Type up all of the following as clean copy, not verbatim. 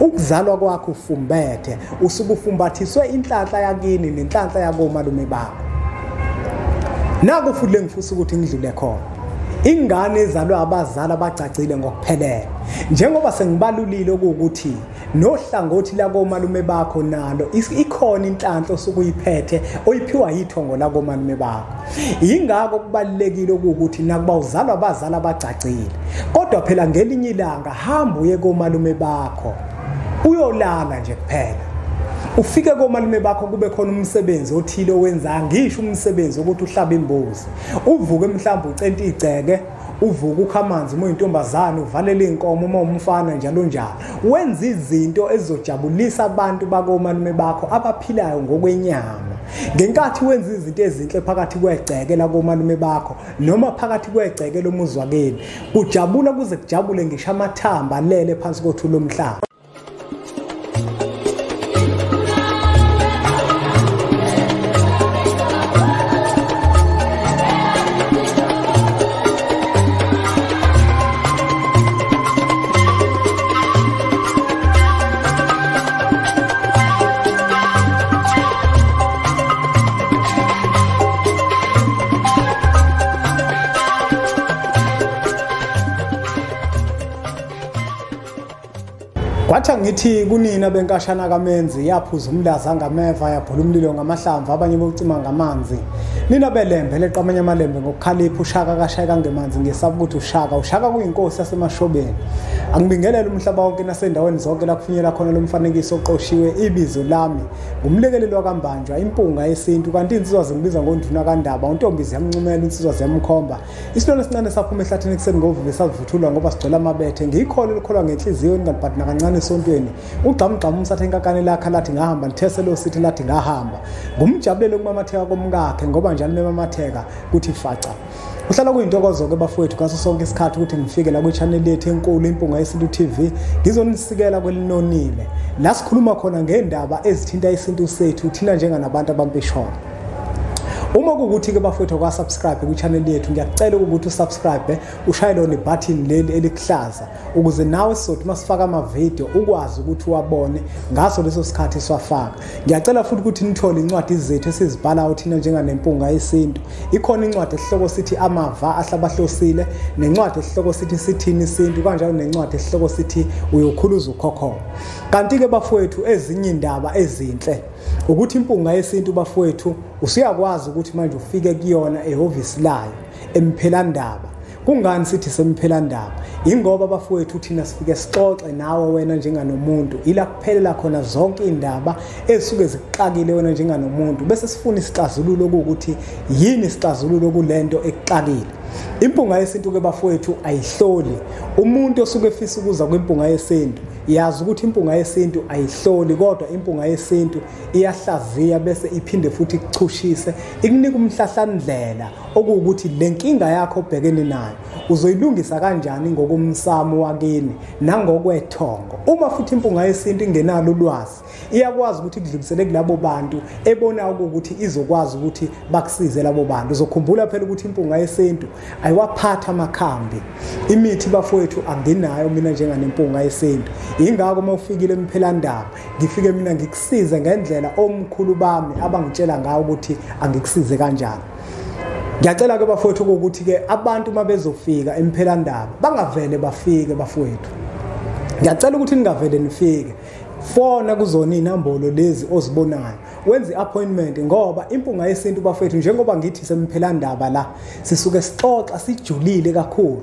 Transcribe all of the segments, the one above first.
Ukuzalwa kwakho ufumbethe, usuke ufumbathiswe inhlanhla yakini nenhlanhla yakomalume bakho. Naku futhi lengifisa ukuthi ngidlule khona. Ingane ezalwa abazali abagcagcile ngokuphelele, njengoba sengibalulile ukuthi nohlangothi lakomalume bakho nalo ikhona inhlanhla osukuyiphethe oyiphiwa yithongo lakomalume bakho. Yingakho kubalulekile ukuthi nakuba uzalwa abazali abagcagcile, kodwa phela ngelinye ilanga hamba uye komalume bakho uyolala nje kuphela. Ufike komalume bakho kube khona umsebenzi othile owenza, ngisho umsebenzi ukuthi uhlabe imbuzi, uvuke mhlawumbe ucente igceke, uvuke ukha amanzi uma uyintombazane, uvalele inkomo uma umfana, njalo njalo. Wenza izinto ezizojabulisa abantu bakomalume bakho abaphilayo ngokwenyama. Ngenkathi wenza izinto ezinhle phakathi kwegceke lakomalume bakho noma phakathi kwegceke lomuzi wakini, kujabula kuze kujabule ngisho amathamba alele phansi kothuli lomhlaba. Kwathi ngithi kunina benkashana kaMenzi, yaphuza umlaza ngameva, yabhula umlilo ngamahlamvu, abanye bocima ngamanzi. Nina belembe leqa amanye amalembe ngokukhalipha, ushaka kashayeka ngemanzi, ngesaba ukuthi ushaka kuyinkosi yasemashobeni. Angibingelele umhlaba wonke nasendaweni zonke la kufinyela khona lo mfanekiso oqoshiwe. Ibizo lami ngumlekeleli wakaMbanjwa, impunga yesintu, kanti insizwa zingibiza ngonduna kaNdaba, untombi ziyamncumela, insizwa ziyamkhomba. Isilwane esincane saphuma ehlathini ekuseni ngovuve savuthulwa ngoba sigcwele amabethe. Ngiyikholo elikholwa ngenhliziyo ningalibhadi nakancane esontweni. Ugqamgqama umsathe inkakane lakhe lathi ngahamba, lithese lo sithi lathi ngahamba. Ngumjabulelo kumamatheka komkakhe ngoba njalo memamatheka kuthi faca. Kuhlala kuyintokozo-ke bafowethu ngaso sonke isikhathi ukuthi ngifike la kwi-channel yethu enkulu Impunga Yesintu TV, ngizonisikela kwelinonile la sikhuluma khona ngendaba ezithinta isintu sethu thina njenganabantu abampisholo. Uma kuwukuthi-ke bafowethu kwa-subscribe kwi-channel yethu, ngiyakucela ukuthi usubscribe, ushaye lona ibhathini leli elikuhlaza ukuze nawe sizothi uma sifaka amavidiyo ukwazi ukuthi uwabone ngaso leso sikhathi siwafaka. Ngiyacela futhi ukuthi nithole incwadi zethu esizibhalayo thina njenganempunga yesintu. Ikhona incwadi esihloko sithi Amava Ahlabahlosile, nencwadi esihloko sithi Sithini Isintu, kanjalo nencwadi esihloko sithi Uyokhuluza Ukhokho. Kanti-ke bafowethu ezinye indaba ezinhle ukuthi impunga yesintu bafowethu usuyakwazi ukuthi manje ufike kuyona ehhovisi layo emphelandaba. Kungani sithi semphelandaba? Ingoba bafowethu thina sifike sixoxe nawe wena njenganomuntu, ila kuphelela khona zonke indaba ezisuke zikuxakile wena njenganomuntu, bese sifuna isixazululo ukuthi yini isixazululo kulento ekuxakile. Impunga yesintu ke bafowethu ayihloli. Umuntu osuke efisa ukuza kwimpunga yesintu, yazi ukuthi impunga yesintu ayihloli, kodwa impunga yesintu iyahlaziya bese iphinde futhi ikuchushise, ikunika umhlahlandlela okuwukuthi le nkinga yakho obhekene nayo uzoyilungisa kanjani ngokomsamo wakini nangokwethongo. Uma futhi impunga yesintu ingenalo ulwazi, iyakwazi ukuthi ikudlulisele kulabo bantu ebona ukuthi izokwazi ukuthi bakusize labo bantu. Uzokhumbula phela ukuthi impunga yesintu ayiwaphatha amakhambi. Imithi bafowethu anginayo mina njenganempunga yesintu. Ingakho uma ufikile emphelandaba ngifike mina ngikusize ngendlela omkhulu bami abangitshela ngayo ukuthi angikusize kanjani. Ngiyacela ke bafowethu ukuthi ke abantu uma bezofika emphelandaba bangavele bafike bafowethu. Ngiyacela ukuthi ningavele nifike. Fona kuzona inombolo lezi ozibonayo, wenze i-appointment, ngoba impunga yesintu bafowethu njengoba ngithi semphelandaba la sisuke sixoxa sijulile kakhulu.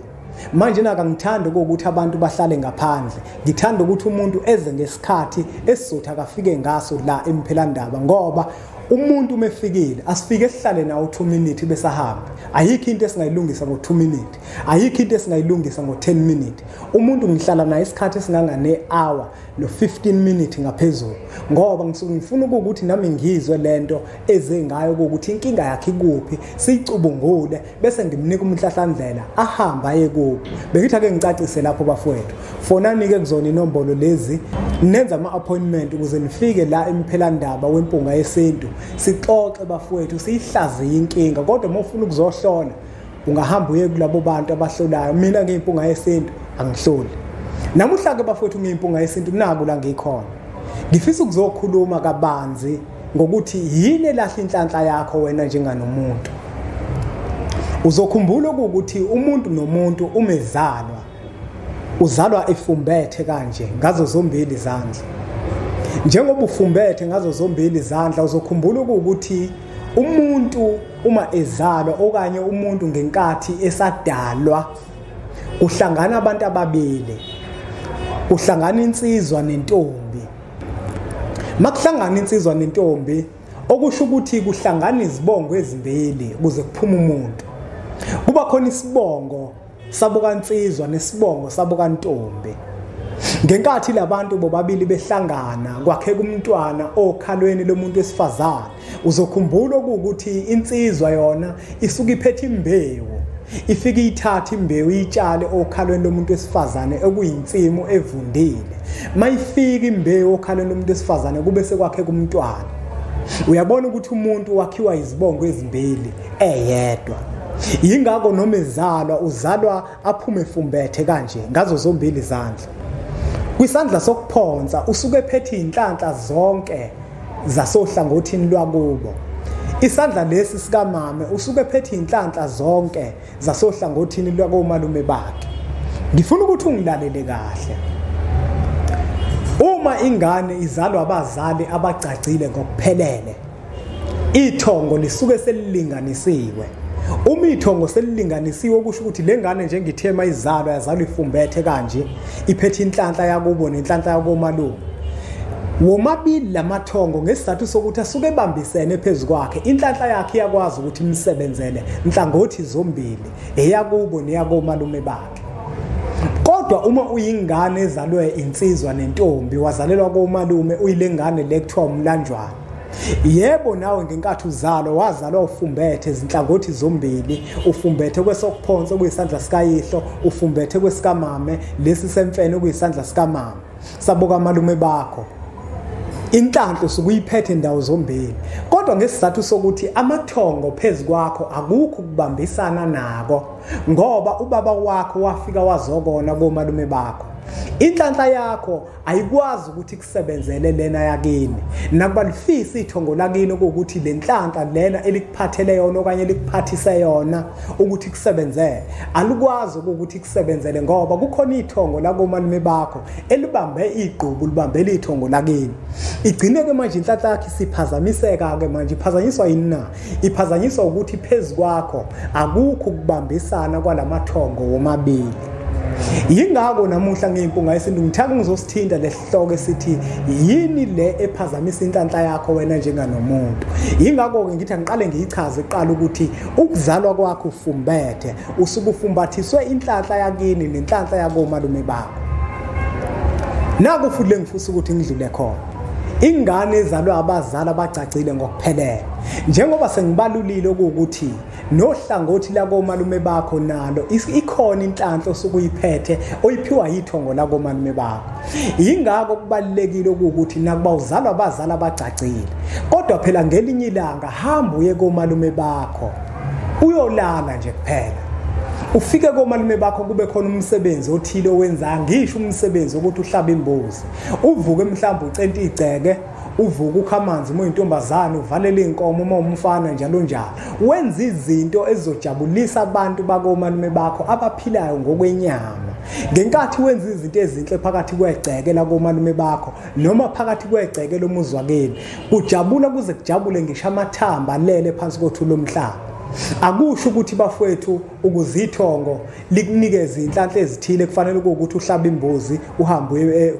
Manje naka ngithanda ukuthi abantu bahlale ngaphandle, ngithanda ukuthi umuntu eze ngesikhathi esizothi akafike ngaso la emphelandaba, ngoba umuntu uma efikile asifike sihlale nawo 2 minutes bese ahamba. Ayikho into esingayilungisa ngo2 minutes, ayikho into esingayilungisa ngo10 minutes. Umuntu ngihlala naye isikhathi esinganga ne-hour no15 minutes ngaphezulu, ngoba ngisuke ngifuna ukuthi nami ngizwe lento eze ngayo ukuthi inkinga yakhe ikuphi, siyicubungule bese ngimnika umhlahlandlela ahamba aye kuphi. Bengithi ake ngicacise lapho bafowethu. Fonani ke kuzona inombolo lezi, nenza ama-appointment ukuze nifike la emphelandaba wempunga yesintu, sixoxe bafowethu, siyihlaziye inkinga. Kodwa uma ufuna ukuzohlola ungahamba uye kulabo bantu abahlolayo. Mina ngiyimpunga yesintu angihloli. Namuhla ke bafowethu ngiyimpunga yesintu, naku la ngikhona. Ngifisa ukuzokhuluma kabanzi ngokuthi yini elahla inhlanhla yakho wena njenganomuntu. Uzokhumbula ukuthi umuntu nomuntu umezalwa uzalwa efumbethe kanje ngazo zombili izandla. Njengoba ufumbethe ngazo zombili izandla, uzokhumbula ukuthi umuntu uma ezalwa okanye umuntu ngenkathi esadalwa kuhlangana abantu ababili, kuhlangana insizwa nentombi. Makuhlangana insizwa nentombi, okusho ukuthi kuhlangana izibongo ezimbili ukuze kuphume umuntu. Kuba khona isibongo sabukansizwa nesibongo sabukantombi. Ngenkathi labantu bobabili behlangana kwakheka umntwana okhalweni lomuntu wesifazane. Uzokhumbula ukuthi insizwa yona isuke iphethe imbewu, ifike ithathe imbewu iyitshale okhalweni lomuntu wesifazane okuyinsimu evundile. Mayifika imbewu okhalweni lomuntu wesifazane kube sekwakheka umntwana. Uyabona ukuthi umuntu wakhiwa izibongo ezimbili eyedwa. Yingakho noma ezalwa uzalwa aphume fumbethe kanje ngazo zombili izandla. Kwisandla sokuphonsa usuke ephethe inhlanhla zonke zasohlangothini lwakubo. Isandla lesi sikamame usuke ephethe inhlanhla zonke zasohlangothini lwakomalume bakhe. Ngifuna ukuthi ungilalele kahle. Uma ingane izalwa abazali abagcagcile ngokuphelele, ithongo lisuke selilinganisiwe. Uma ithongo selilinganisiwe kusho ukuthi le ngane njengithema izalwa yazalwa ifumbethe kanje, iphethe inhlanhla yakubo nenhlanhla yakomalume. Womabili lamathongo ngesizathu sokuthi asuke ebambisene phezu kwakhe, inhlanhla yakhe iyakwazi ukuthi imsebenzele nhlangothi zombili, eyakubo neyakomalume bakhe. Kodwa uma uyingane ezalwe insizwa nentombi, wazalelwa komalume, uyilengane le kuthiwa umlanjwana. Yebo, nawe ngenkathi uzalwa wazalwa ufumbethe izinhlangothi zombili, ufumbethe kwesokuphonsa okuyisandla sikayihlo, ufumbethe kwesikamame lesi semfene okuyisandla sikamama sabuka malume bakho. Inhlanhla usukuyiphethe indawo zombili, kodwa ngesizathu sokuthi amathongo phezu kwakho akukho ukubambisana nako, ngoba ubaba wakho wafika wazokona komalume bakho. Inhlanhla yakho ayikwazi ukuthi kusebenzele lena yakini. Nakuba lifisa ithongo lakini ukuthi le nhlanhla lena elikuphathele yona okanye elikuphathise yona ukuthi kusebenzele, alikwazi ukuthi kusebenzele ngoba kukhona ithongo lakomalume bakho elibambe igqubu, libambele ithongo lakini. Igcine ke manje inhlanhla yakho isiphazamiseka ke manje. Iphazanyiswa yini na? Iphazanyiswa ukuthi phezu kwakho akukho ukubambisana kwalamathongo womabili. Yingakho namuhla ngiyimpunga yesintu ngithanda ngizosithinta lesihloko esithi yini le ephazamisa inhlanhla yakho wena njenganomuntu. Yingakho ke ngithi angiqale ngiyichaze kuqala ukuthi ukuzalwa kwakho ufumbethe, usuke ufumbathiswe inhlanhla yakini nenhlanhla yakomalume bakho. Naku futhi lengifisa ukuthi ngidlule khona. Ingane ezalwa abazali abagcagcile ngokuphelele, njengoba sengibalulile ukuthi nohlangothi lakomalume bakho nalo ikhona inhlanhla osukuyiphethe oyiphiwa yithongo lakomalume bakho. Yingakho kubalulekile ukuthi nakuba uzalwa abazali abagcagcile, kodwa phela ngelinye ilanga hamba uye komalume bakho uyolala nje kuphela. Ufike komalume bakho kube khona umsebenzi othile owenzayo, ngisho umsebenzi ukuthi uhlabe imbuzi, uvuke mhlawumbe ucente igceke, uvuke ukha amanzi uma uyintombazane, uvalele inkomo uma umfana, njalo njalo. Wenza izinto ezizojabulisa abantu bakomalume bakho abaphilayo ngokwenyama. Ngenkathi wenza izinto ezinhle phakathi kwegceke lakomalume bakho noma phakathi kwegceke lomuzi wakini, kujabula kuze kujabule ngisho amathamba alele phansi kothuli lomhlaba. Akusho ukuthi bafowethu ukuzithongo likunikeze inhlanhla ezithile kufanele ukuthi uhlabe imbuzi uhambe,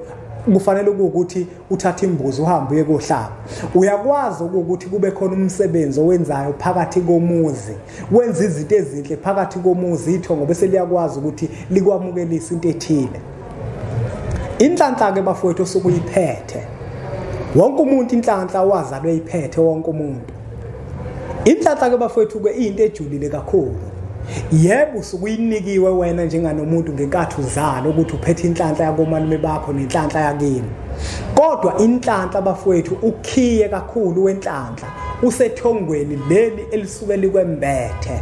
kufanele ukuthi uthathe imbuzi uhambe uye kohlaba. Uyakwazi ukuthi kube khona umsebenzi owenzayo phakathi komuzi, wenza izinto ezinhle phakathi komuzi, ithongo bese liyakwazi ukuthi likwamukelise into ethile. Inhlanhla ke bafowethu osukuyiphethe, wonke umuntu inhlanhla wazalwe iphethe wonke umuntu. Inhlanhla ke bafowethu ke into ejulile kakhulu. Yebo, usukuyinikiwe wena njenganomuntu ngenkathi uzalwa ukuthi uphethe inhlanhla yakomalume bakho nenhlanhla yakini. Kodwa inhlanhla bafowethu ukhiye kakhulu wenhlanhla usethongweni leli elisuke likwembethe.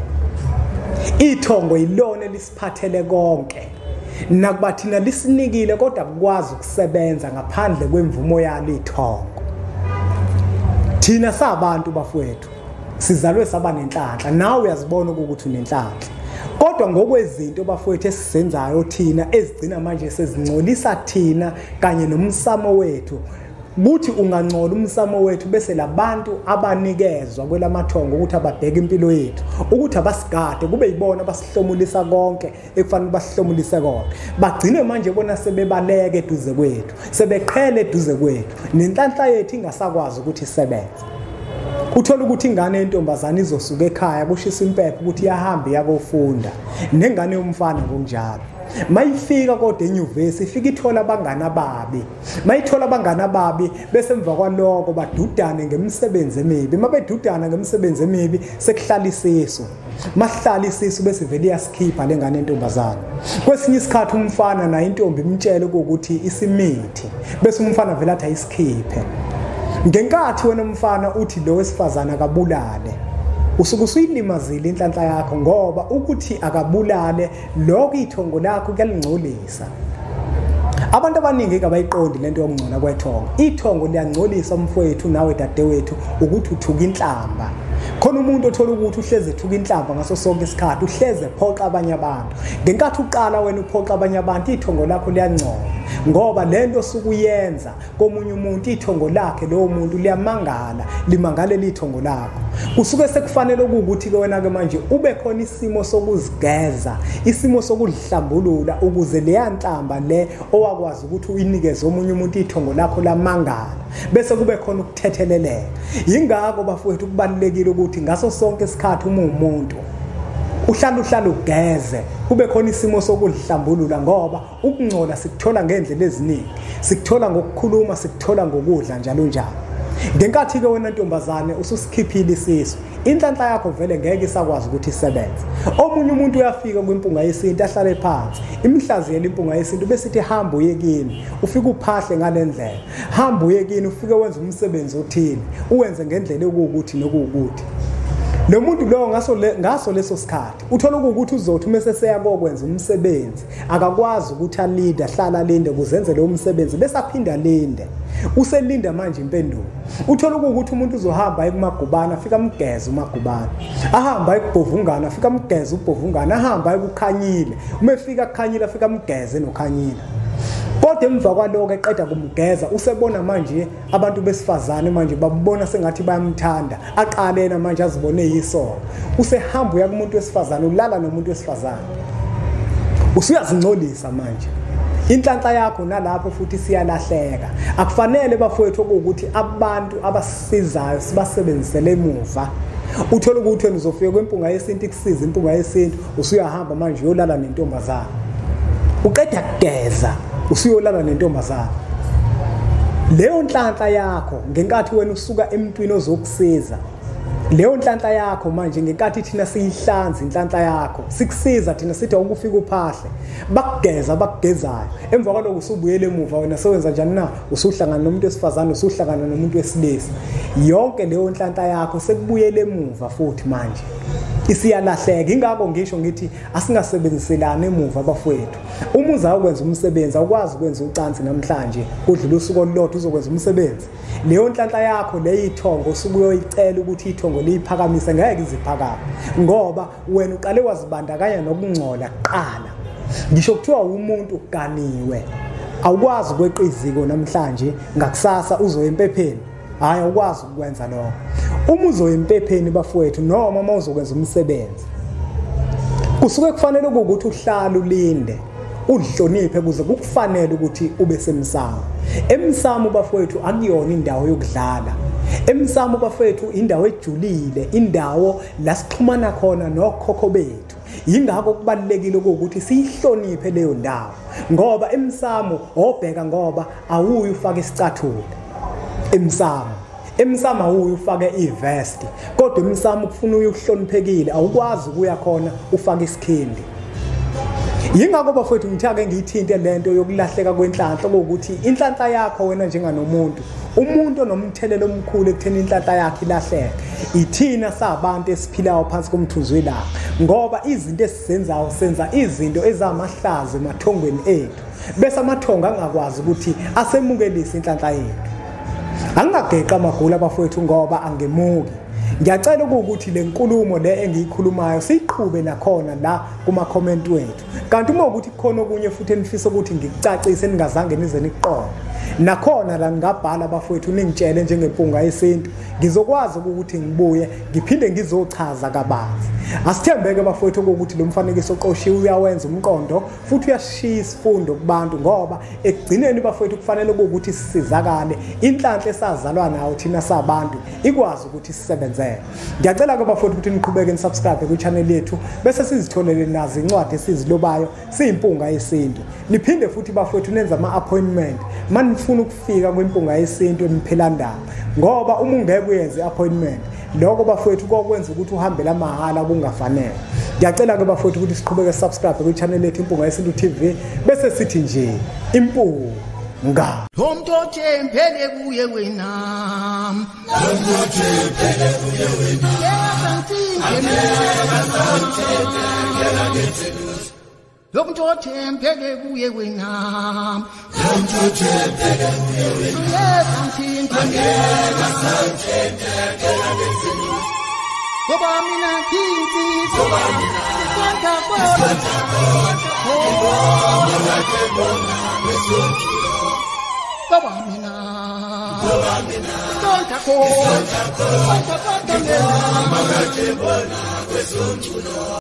Ithongo yilona elisiphathele konke. Nakuba thina lisinikile kodwa akukwazi ukusebenza ngaphandle kwemvumo yalo ithongo. Thina sabantu bafowethu sizalwe saba nenhlanhla, nawe uyazibona ukuthi unenhlanhla. Kodwa ngokwezinto bafowethu esizenzayo thina ezigcina manje sezingcolisa thina kanye nomsamo wethu. Kuthi ungangcola umsamo wethu bese labantu abanikezwa kwelamathongo ukuthi ababheke impilo yethu, ukuthi abasigade, kube yibona abasihlomulisa konke ekufanele basihlomulise kona. Bagcine manje bona sebebaleke eduze kwethu, sebeqhele eduze kwethu, nenhlanhla yethu ingasakwazi ukuthi isebenze. Uthola ukuthi ingane yentombazane izosuka ekhaya kushisa impepho ukuthi iyahamba iyakofunda, nengane yomfana ngokunjalo. Mayifika kodwa enyuvesi ifika ithola abangani ababi. Mayithola abangani ababi bese emva kwaloko badudane ngemisebenzi emibi. Mabedudana ngemisebenzi emibi sekuhlala isisu. Masihlala isisu bese vele iyasikhipha lengane yentombazane. Kwesinye isikhathi umfana naye intombi imtshele ukuthi isimithi, bese umfana vele athi ayisikhiphe. Ngenkathi wena umfana uthi lo wesifazana akabulale, usuke usuyilimazile inhlanhla yakho, ngoba ukuthi akabulale lokho ithongo lakho kuyalingcolisa. Abantu abaningi abayiqondi lento yokungcola kwethongo. Ithongo liyangcolisa umfowethu nawe dadewethu ukuthi uthuka inhlamba. Khona umuntu othola ukuthi uhleze ethuka inhlamba ngaso sonke isikhathi, uhleze phoqa abanye abantu. Ngenkathi uqala wena uphoqa abanye abantu, ithongo lakho liyangcola, ngoba lento osukuyenza komunye umuntu ithongo lakhe lowo muntu liyamangala, limangalela ithongo lakho. Kusuke sekufanele ukuthi ke wena ke manje ube khona isimo sokuzigeza, isimo sokuzihlambulula, ukuze leya nhlamba le owakwazi ukuthi uyinikeze omunye umuntu ithongo lakho lamangala, bese kube khona ukuthetheleleka. Yingakho bafowethu kubalulekile ukuthi ngaso sonke isikhathi uma umuntu uhlala ugeze, kube khona isimo sokuzihlambulula, ngoba ukungcola sikuthola ngendlela eziningi, sikuthola ngokukhuluma, sikuthola ngokudla, njalo njalo. Ngenkathi ke wena ntombazane ususikhiphile isisu, inhlanhla yakho vele ngeke isakwazi ukuthi isebenze. Omunye umuntu uyafika kwimpunga yesintu ahlale phansi, imhlaziyele impunga yesintu bese ithi hamba uye kini, ufike uphahle ngalendlela, hamba uye kini ufike wenze umsebenzi othile, uwenze ngendlela ekuwukuthi nokuwukuthi. Lo muntu lowo ngaso leso sikhathi uthola ukuthi uzothi uma seseya kokwenza umsebenzi akakwazi ukuthi alinde, ahlala alinde kuzenze lo msebenzi bese aphinda alinde, uselinda manje impendulo. Uthola ukuthi umuntu uzohamba aye kumagubana afika amgeze umagubana, ahamba aye kubhovungana afika amgeze ubhovungana, ahamba aye kukhanyile, uma efika kukhanyile afika amgeze nokhanyile. Kodwa emva kwaloko eqeda kumgeza usebona manje abantu besifazane manje babona sengathi bayamthanda, aqale yena manje azibone yisoka. Usehamba uya kumuntu wesifazane, ulala nomuntu wesifazane, usuyazingcolisa manje inhlanhla yakho, nalapho futhi siyalahleka. Akufanele bafowethu ukuthi abantu abasizayo sibasebenzisele emuva. Uthola ukuthi wena uzofika kwempunga yesintu ikusiza impunga yesintu, usuyahamba manje uyolala nentombazana, uqeda kugeza usuyolala nentombazana. Leyo nhlanhla yakho ngenkathi wena usuka emntwini ozokusiza, leyo nhlanhla yakho manje ngenkathi thina siyihlanza inhlanhla yakho, sikusiza thina sithi awukufika uphahle, bakugeza bakugezayo, emva kwaloko usubuyele emuva wena sewenza njani na? Usuhlangana nomuntu wesifazane, usuhlangana nomuntu wesilisa. Yonke leyo nhlanhla yakho sekubuyele emuva futhi manje isiyalahleka. Ingakho ngisho ngithi asingasebenziselani emuva bafowethu. Uma uzakwenza umsebenzi awukwazi ukwenza ucansi namhlanje kudlula usuku olulodwa uzokwenza umsebenzi. Leyo nhlanhla yakho leyithongo usuke uyoyicela ukuthi ithongo liyiphakamise, ngeke iziphakame, ngoba wena uqale wazibandakanya nokungcola kuqala. Ngisho kuthiwa umuntu uganiwe, awukwazi ukweqa iziko namhlanje, ngakusasa uzoya empepheni. Hayi, awukwazi ukwenza lokho. Uma uzoya empepheni bafowethu, noma uma uzokwenza umsebenzi, kusuke kufanele ukuthi uhlale ulinde, uhloniphe kuze kukufanele ukuthi ube semsamo. Emsamo bafowethu akuyona indawo yokudlala. Emsamo bafowethu indawo ejulile, indawo la sixhumana khona nokhokho bethu. Yingakho kubalulekile ukuthi siyihloniphe leyo ndawo, ngoba emsamo obheka, ngoba awuyi ufake isicathulo emsamo. Emsamo awuyi ufake ivest, kodwa emsamo kufuna uye uhloniphekile, awukwazi ukuya khona ufake isikhindi. Yingakho bafowethu ngithi ake ngiyithinte lento yokulahleka kwenhlanhla, ukuthi inhlanhla yakho wena njenganomuntu Umuntu onomthelelo omkhulu ekutheni inhlanhla yakhe ilahleke ithina sabantu esiphilayo phansi komthunzi welanga, ngoba izinto esizenzayo senza izinto ezamahlazo emathongweni ethu, bese amathongo angakwazi ukuthi asemukelise inhlanhla yethu. Angingageqa amagula abafowethu ngoba angemuki. Ngiyacela ukuthi le nkulumo le engiyikhulumayo siyiqhube nakhona la kuma comment wethu. Kanti uma ukuthi kukhona okunye futhi enifisa ukuthi ngikucacise ningazange nize nikuqonde, nakhona la ngingabhala abafowethu ningitshele njengempunga yesintu, ngizokwazi ukuthi ngibuye ngiphinde ngizochaza kabanzi. Asithembeke bafowethu ukuthi lo mfanekiso oqoshiwe uyawenza umqondo futhi uyashiya isifundo kubantu, ngoba ekugcineni bafowethu kufanele ukuthi sisizakale, inhlanhla esazalwa nayo thina sabantu ikwazi ukuthi sisebenzele. Ngiyacela ke bafowethu ukuthi niqhubeke nisubscribe kwi-channel yethu bese sizitholele nazo incwadi esizilobayo siyimpunga yesintu. Niphinde futhi bafowethu nenze ama-appointment manifuna ukufika kwimpunga yesintu emphelandaba, ngoba uma ungeke uyenze i-appointment lokho bafowethu kokwenza ukuthi uhambe la mahala kungafanele. Ngiyacela ke bafowethu ukuthi siqhubeke subscribe kwi-channel yethu Impunga Yesintu TV bese sithi nje impunga. Lo muntu othembele kuye wena, lo muntu othembele kuye wena, lo muntu othembele kuye wena, lo muntu othembele kuye wena, ngoba mina nginsizwa, ngoba mina nginsizwa.